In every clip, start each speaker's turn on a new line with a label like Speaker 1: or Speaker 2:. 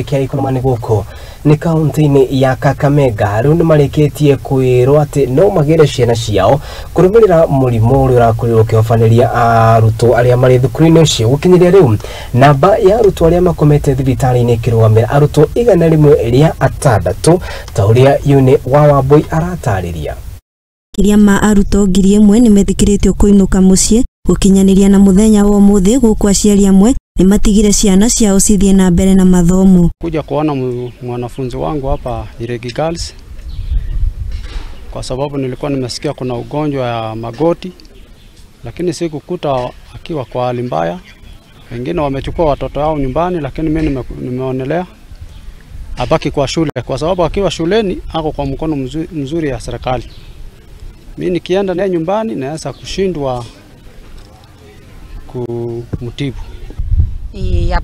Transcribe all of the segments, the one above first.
Speaker 1: Kĩa Ikolomani gũkũ nĩ kaunti-inĩ ya Kakamega rĩu nĩ marĩkĩtie kwĩrwo atĩ no magĩre ciana ciao kũrũmĩrĩra mũrimũ ũrĩa ũrakorirwo ũkĩhobanĩria arutwo arĩa marĩ thukuru-inĩ ũcio. Gũkinyĩria rĩu namba ya arutwo arĩa makomete thibitarĩ-inĩ ĩkĩrũgamĩra arutwo 106 ta ũrĩa Yune wa Wambui aratarĩria.
Speaker 2: Makĩria ma arutwo 1000 nĩ metĩkĩrĩtio kũinũka mũciĩ gũkinyanĩria na mũthenya wa ũmũthĩ, gũkũ aciari amwe nĩ matigire ciana ciao cithiĩ na mbere na mathomo.
Speaker 3: Kuja kuona mwanafunzi wangu hapa Iregi Girls kwa sababu nilikuwa nimesikia kuna ugonjwa ya magoti, lakini sikukuta akiwa kwa hali mbaya. Wengine wamechukua watoto wao nyumbani, lakini mimi nimeonelea abaki kwa shule kwa sababu akiwa shuleni ako kwa mkono mzuri ya serikali. Mimi nikienda naye nyumbani naweza kushindwa kumtibu.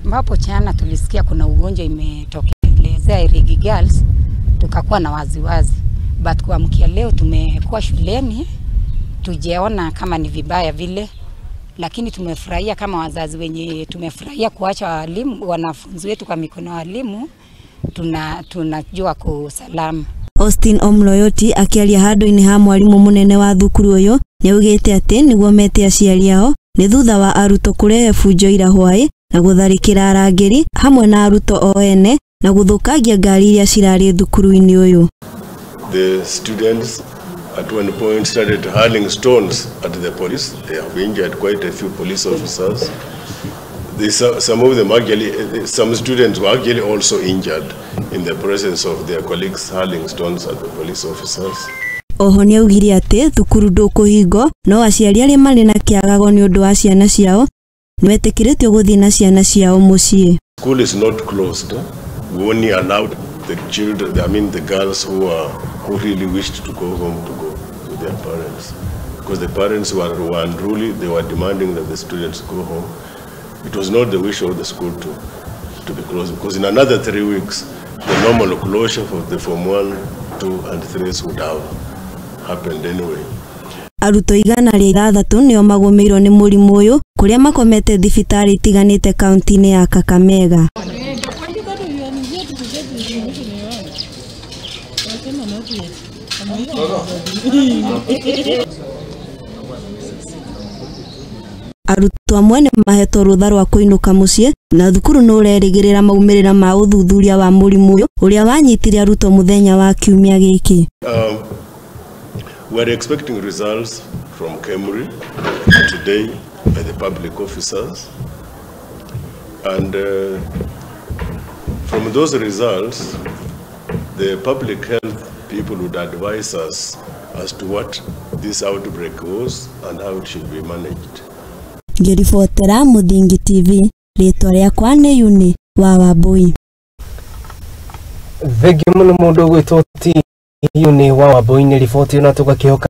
Speaker 4: Ambapo jana tulisikia kuna ugonjwa imetokelezea Iregi Girls, tukakuwa na waziwazi. But kuamkia leo tumekuwa shuleni, tujeona kama ni vibaya vile, lakini tumefurahia kama wazazi wenye tumefurahia kuacha walimu wanafunzi wetu kwa mikono ya walimu, tunajua kusalama.
Speaker 2: Austin Omloyoti akiaria handũ-inĩ ha mwarimũ mũnene wa thukuru ũyũ nĩaugĩte atĩ nĩguo mete aciari ao nĩ thutha wa arutwo kũrehe bunjo ira hwaĩ na gũtharĩkĩra arangĩri hamwe na arutwo o ene na gũthũkangia ngari iria cirarĩ thukuru-inĩ ũyũ.
Speaker 5: The students at one point started hurling stones at the police. They have injured quite a few police officers. Some of them actually, some students were actually also injured in the presence of their colleagues hurling stones at the police officers.
Speaker 2: Oho nĩaugire atĩ thukuru ndũkũhingwo no aciari arĩa marĩ na kĩagago nĩ ũndũ wa ciana ciao nĩmetĩkĩrĩtio gũthiĩ na ciana ciao mũciĩ.
Speaker 5: School is not closed. We only allowed the children, I mean the girls who really wished to go home to go with their parents, because the parents were unruly. They were demanding that the students go home. It was not the wish of the school to be closed, because in another 3 weeks, the normal closure for the Form 1, 2, and 3 would have happened anyway.
Speaker 2: Arutwo 106 nĩo magũmĩirwo nĩ mũrimũ ũyũ kũrĩa makomete thibitarĩ itiganĩte kaunti-inĩ ya Kakamega. Arutwo amwe nĩ mahetwo rũtha rwa kũinũka mũciĩ na thukuru nĩ ũrerĩgĩrĩra maumĩrĩra ma ũthuthuria wa mũrimũ ũyũ ũrĩa wanyitire arutwo mũthenya wa kiumia gĩkĩ.
Speaker 5: We are expecting results from KEMRI today by the public officers, and from those results the public health people would advise us as to what this outbreak was and how it should be managed.
Speaker 2: Ngĩribotera Mũthingi TV, rĩtwa rĩakwa nĩ Yuni wa Wambui.
Speaker 1: Thengiũ mũno mũndũ ũgwĩtwo Yuni wa Wambui nĩ riboti ĩno tũgakĩhoka